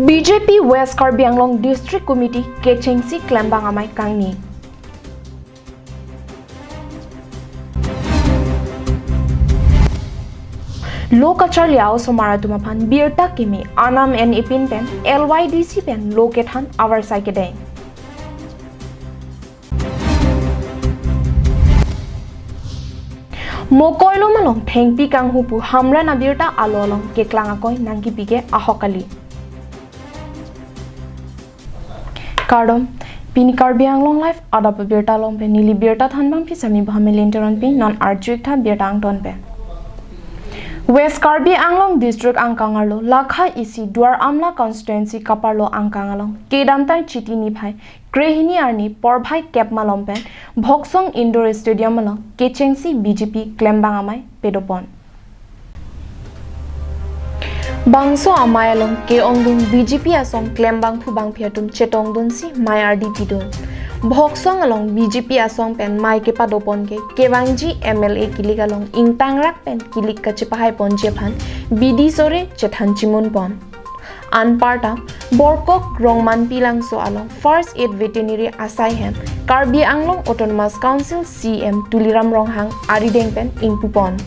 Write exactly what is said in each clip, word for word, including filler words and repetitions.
B J P West Karbi Anglong District Committee kechengsi klembang amei kangni. Lo kacharli a-osomar atum aphan birta kimi Anam N A pin pen L Y D C pen lo kethan avarsai kedeng. Mokoilom along thengpi kanghu pu Hamren abirta alo along keklang akoi nangkipi ke ahok kali. Kardom, pini Karbi Anglong Live adap abirta along pen neli birta thanbang phi Sami Bhamilin Teronpi, non arju-ik tha birta angton pen. West Karbi Anglong District angkang arlo lakha isi Duar Amla constituency kaparlo angkang along kedamtang Chiti niphai krehini arni porphai kep malom pen Bhoksong Indoor Stadium along kechengsi B J P klembang amei padopon. Bangso amei along ke-ongdung B J P asong klembangphu bangphi atum chetongdunsi mei ardi pidun. Bhoksong along B J P asong pen mei kepadopon ke kevangji M L A kilik along ingtangrak pen kilik kachepahaiponji aphan bidi sore chethan chimunpon. Anparta Borkok Rongmanpi Langso along First Aid Veterinary asai hem Karbi Anglong Autonomous Council C E M Tuliram Ronghang arideng pen ingpupon.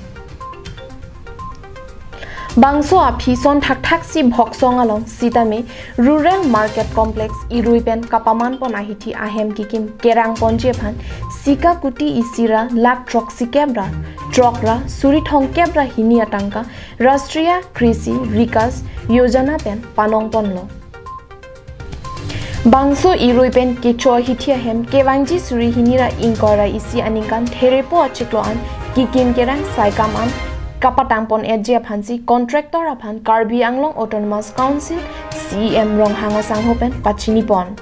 Bangso aphi son thakthaksi Bhoksong along sitame Rural Market Complex irui pen kapamanpon ahithi ahem kikim kerangponji aphan sika kuti isi ra lakh throksi kep ra throk ra suri thomkep ra hini atangka Rashtriya Krishi Vikas Yojana pen panongponlo. Bangso irui pen kecho ahithi ahem kevangji suri hini ra ingkoi ra isi aningkan therepo achiklo an kikim kerang saikam an kapatangpon-etji aphansi contractor aphan Karbi Anglong Autonomous Council C E M Ronghang asangho pen pachinipon.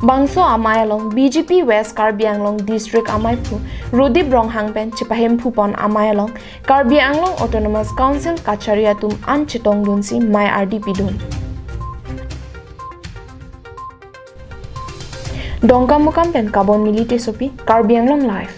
Bangso amei along B J P West Karbi Anglong District ameiphu Rodip Ronghang pen chepahemphupon amei along Karbi Anglong Autonomous Council kachari atum an chetongdunsi mei ardi pidun. Dongkamukam pen Kabon Mili Tesopi, Karbi Anglong Live.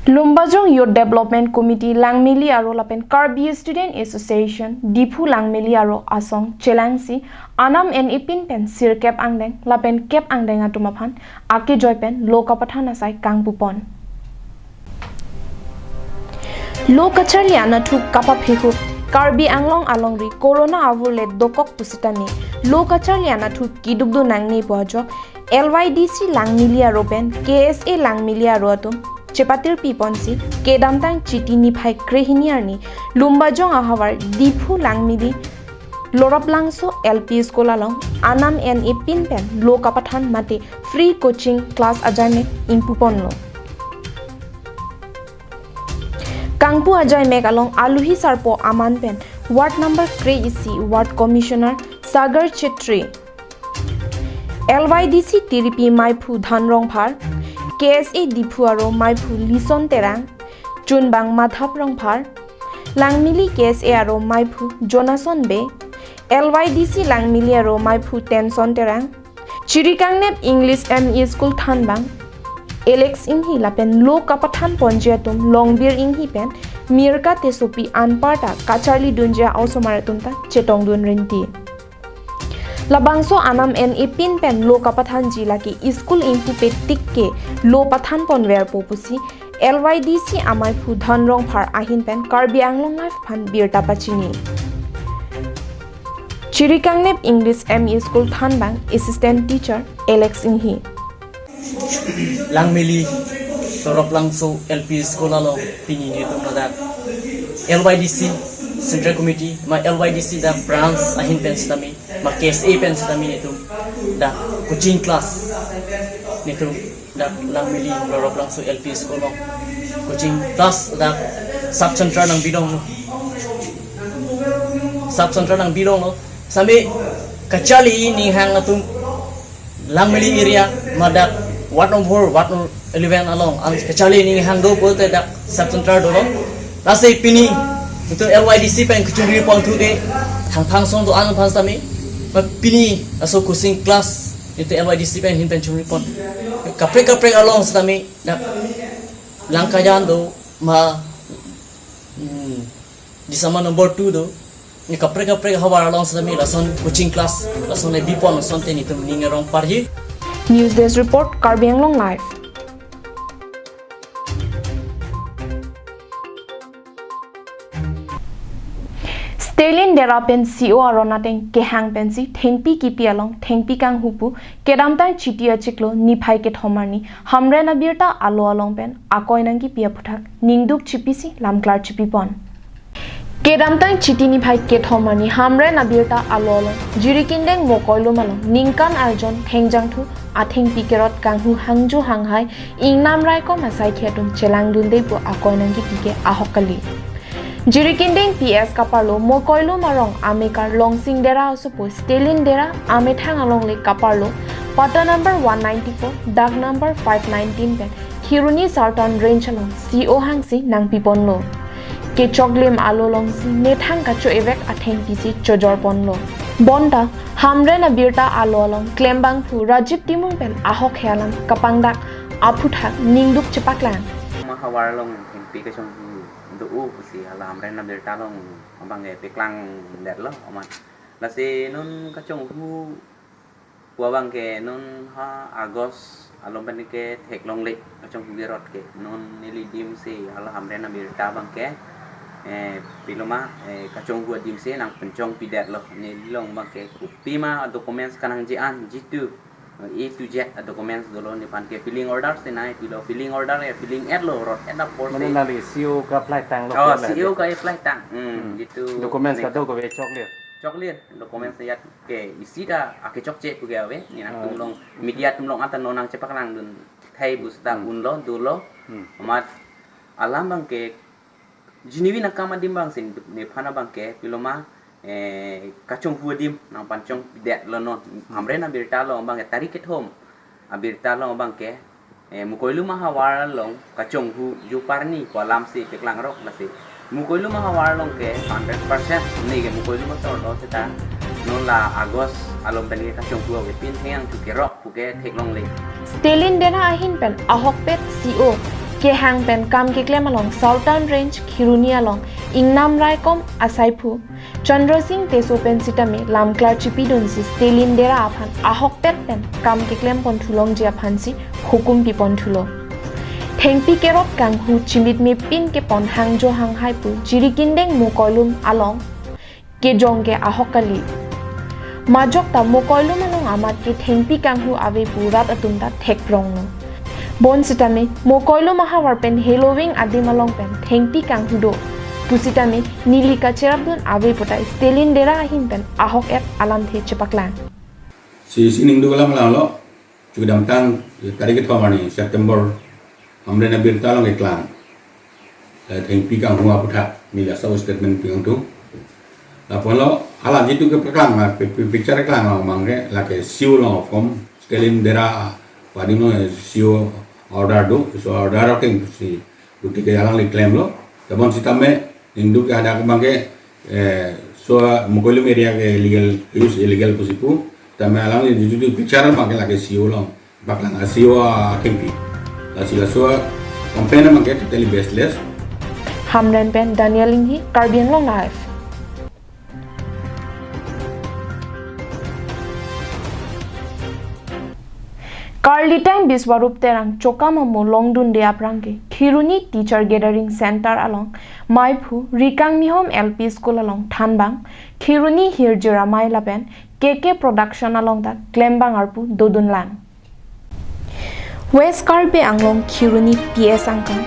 Lumbajong Youth Development Committee Langmili aro lapen Karbi Student Association Diphu Langmili aro asong chelangsi Anam N A pin pen sirkep angdeng lapen kep angdeng atum aphan akejoi pen lo kapathan asai kangpupon. Lo kacharli anatthu kapaphehup, Karbi Anglong alongri corona avurle dokok pusitame lo kacharli anatthu kidukdun nangne pu ajok L Y D C Langmili aro pen K S A Langmili aro atum chepatirpiponsi kedamtang Chiti niphai krehini arni Lumbajong ahavar Diphu Langmili Lorap Langso L P School along Anam N A pin pen lo kapathan mate free coaching class ajaimek ingpuponlo. Kangpu ajaimek along aluhi sarpo aman pen Ward number kre-isi Ward Commissioner Sagar Chetri, L Y D C tiripi meiphu Dhan Rongphar, K S A Diphu aro meiphu Lison Terang, chunbang Madhav Rongphar, Langmili K S A aro meiphu Jonason Bey, L Y D C Langmili aro meiphu Tenson Terang, Chirikangnep English M E School thanbang Alex Inghi lapen lo kapathanponji atum Longbir Inghi pen Mirka Tesopi anparta kacharlidunji a-osomar atum ta chetongdun rinti. Labangso Anam N A pin pen lo kapathanji lake school ingpupe tik ke lo pathanponverpo pusi L Y D C ameiphu Dhan Rongphar ahin pen Karbi Anglong Live aphan birta pachini. Chirikangnep English M E School thanbang Assistant Teacher Alex Inghi. Langmili Loraplangso L P School along pini netum ladak L Y D C Central Committee ma L Y D C dak branch ahin pen sitame ma K S A pen sitame netum dak coaching class netum dak Langmili Loraplangso L P School along coaching class dak sub center nangpidunlo. Sub center nangpidunlo. Sitame kacharli aning hang atum Langmili area ma dak ward number four, ward number eleven along. Ang kacharli aning hang do pulote dak sub center dolo. Lasi pini netum L Y D C pen kachingri pon thu de thangphang song do-an aphan sitame. Ma pini laso coaching class netum L Y D C pen ahin pen chingri pon. Kaprek kaprek along sitame dak Langkajan do ma, hmm, Disama number two do. Ne kaprek kaprek ahavar along sitame lason coaching class lason le bipon lason te netum ning arong parji. News Desk Report, Karbi Anglong Live. Stalin Dera pen C O aron ateng kehang pensi thengpi kipi along thengpi kanghu pu kedamtang Chiti achiklo niphai kethom arni Hamren abirta alo along pen akoi nangkipi aphuthak ningduk chipisi lamklar chipipon. Kedamtang Chiti niphai kethom arni Hamren abirta alo along Jirikindeng Mokoilum along ningkan arjon thengjangthu athengpi kerot kanghu hangjo hanghai ingnam raikom asaikhi atum chelangdunde pu akoi nangkipi ke ahok kali. Jirikindeng P S kaparlo Mokoilum arong amekar Longsing Dera asopo Stalin Dera amethang alongle kaparlo patta number one ninety-four, dag number five nineteen pen Kheroni Southern Range along C O hangsi nangpiponlo. Kechoklim alo alongsi methang kacho-evek athengpisi chojorponlo. Bonta Hamren abirta alo along klembangphu Rajib Timung pen ahok he alam kapangdak aphuthak ningduk chepaklang. Mahavar along thengpi kachonghu do-o pusi hala Hamren abirta along abang ke peklangdetlo amat. Lasi non kachonghu pu abang ke non ha August along pen ke theklongle kachonghu kerot ke. Non neli adim si hala Hamren abirta abang ke, eh, piloma, eh, kachonghu adim si nangpinchongpidetlo. Neli along abang ke kopima documents kanangji an jitu A to Z documents dolo, nephan ke filling order si nangpilo, filling order ya filling etlo, rot et apor. Mane si nangli C O ka-apply tanglo? Oh, ke C O ka-apply tang. Hmm, hmm. Jitu documents ne kado kave choklir? Choklir, documents ya ke isi ta akechokche pu ke ave, ne nangtum, ah, along, media atum along anta non nangchepaklangdun thai bus ta, hmm, unlo, dolo. Hmm. Amat alam abang ke genuine akam adim abang si nephan abang ke piloma, eh, kachonghu adim nangpanchongpidetlo non. Hmm. Hamren abirta along abang ke tarik kethom abirta along abang ke, eh, Mokoilum ahavar along kachonghu juparni pu alam si peklangrok lasi Mokoilum ahavar along ke hundred percent ne ke Mokoilum asor lo seta non la August along pen ke kachonghu avepin thengangthu kerok pu ke theklongle. Stalin Dera ahin pen ahokpet C O kehang pen kam keklem along Southern Range Kheroni along ingnam raikom asaiphu Chandra Sing Teso pen sitame lamklar chipidunsi Stalin Dera aphan ahokpet pen kam keklempon thulongji aphansi hukum piponthulo. Thengpi kerot kanghu chimitmepin kepon hangjo hanghai pu Jirikindeng Mokoilum along kejong ke ahok kali. Majok ta Mokoilum along amat ke thengpi kanghu ave pu rat atum ta thekronglo. Bonsitame Mokoilum ahavar pen heloving adim along pen thengpi kanghu do pusitame neli kacherapdun ave putai Stalin Dera ahin pen ahok et alamthe chepaklang. Si, si ningduk alam langlo. Chukidamtang tarik kethom arni September Hamren abirta along keklang, eh, thengpi kanghu aphuthak neli laso statement pingtung. Lapulo hala jitu kepaklang, ah, pi-, pi-, picture keklang along abang ke lake C O along form Stalin Dera pu adim along, eh, C O order do, so order king si duti ke alangli klemlo. Tebonsitame ningduk ke ada abang ke, eh, so Mokoilum area ke illegal use, illegal pusi pu. Tame alangli jitu picture abang ke lake C O along paklang, ah, C O athengpi. Lasi laso complaint abang ke totally baseless. Hamren pen Daniel Inghi, Karbi Anglong Live. Karlitang Biswarup Terang chokam amo longdunde aphrang ke Kheroni Teacher Gathering Center along maiphu Rikang Mihom L P School along thanbang Kheroni Hirjir Amei lapen K K Production along ta klembang arpu dodunlang. West Karbi Anglong Kheroni P S angkang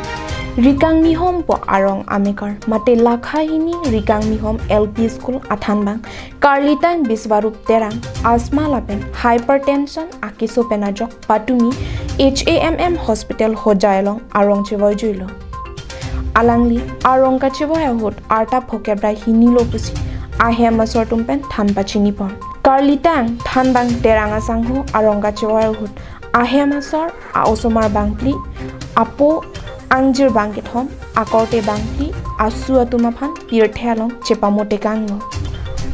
Rikangmihom pu arong amekar mate lakha hini Rikangmihom L P School athanbang Karlitang Biswarup Terang asthma lapen hypertension akeso pen ajok patumi H A M M Hospital Hojai along arong chevoijuilo. Alangli arong kachevoi ahut arta phokep ra hinilo pusi ahem asor atum pen than pachinipon. Karlitang thanbang Terang asangho arong kachevoi ahut ahem asor a-osomar bangphli, apo angjir bangkethom, akorte bangphli, asu atum aphan pirthe along chepamotekanglo.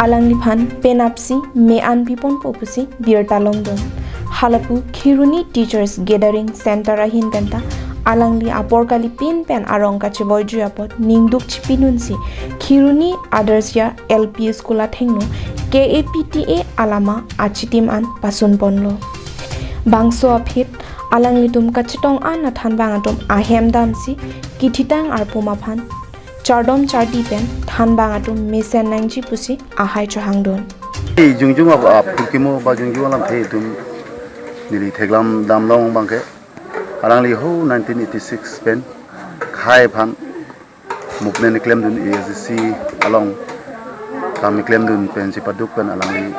Alangliphan penapsi me-an piponpo pusi birta longdun. Halapu Kheroni Teachers Gathering Center ahin penta alangli apor kalipin pen arong kachevoijui apot ningduk chipidunsi Kheroni Adarsh L P School athengno K A P T A alama achitim an pasunponlo. Bangso aphi alanglitum kachetong an athanbang atum ahem damsi kithitang arpum aphan chardom chardi pen thanbang atum mesen nangji pusi ahai chohangdun. Ei jongjong ap, ap, purkimo ba jongjong alamthe atum neli theklam damlong abangke alangli ho nineteen eighty-six pen khei aphan movement klemdun A S D C along kam klemdun pen chepaduk pen alangli,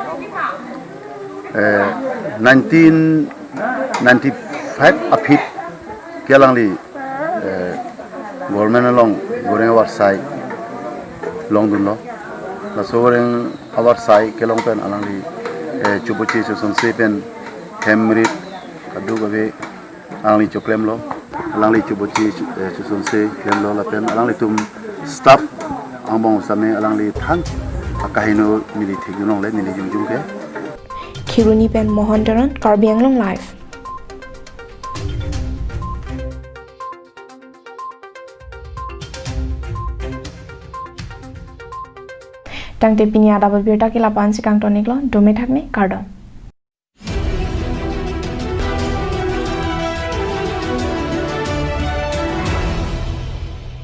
eh, nineteen ninety-five aphi ke alangli, eh, government along Goreng Avarsai longdunlo. Laso Goreng Avarsai kelong pen alangli, eh, Chubuchi Chusonse pen hem rit kaduk ave alangli choklemlo, alangli Chubuchi, eh, Chusonse klemlo lapen alanglitum staff angbong same alangli than akaheno neli thekdunlongle neli jongjong ke. Kheroni pen Mohan Teron, Karbi Anglong Live. Tangte pini adap abirta ke lapu-ansi kangton-iklo, dome thakme, kardom.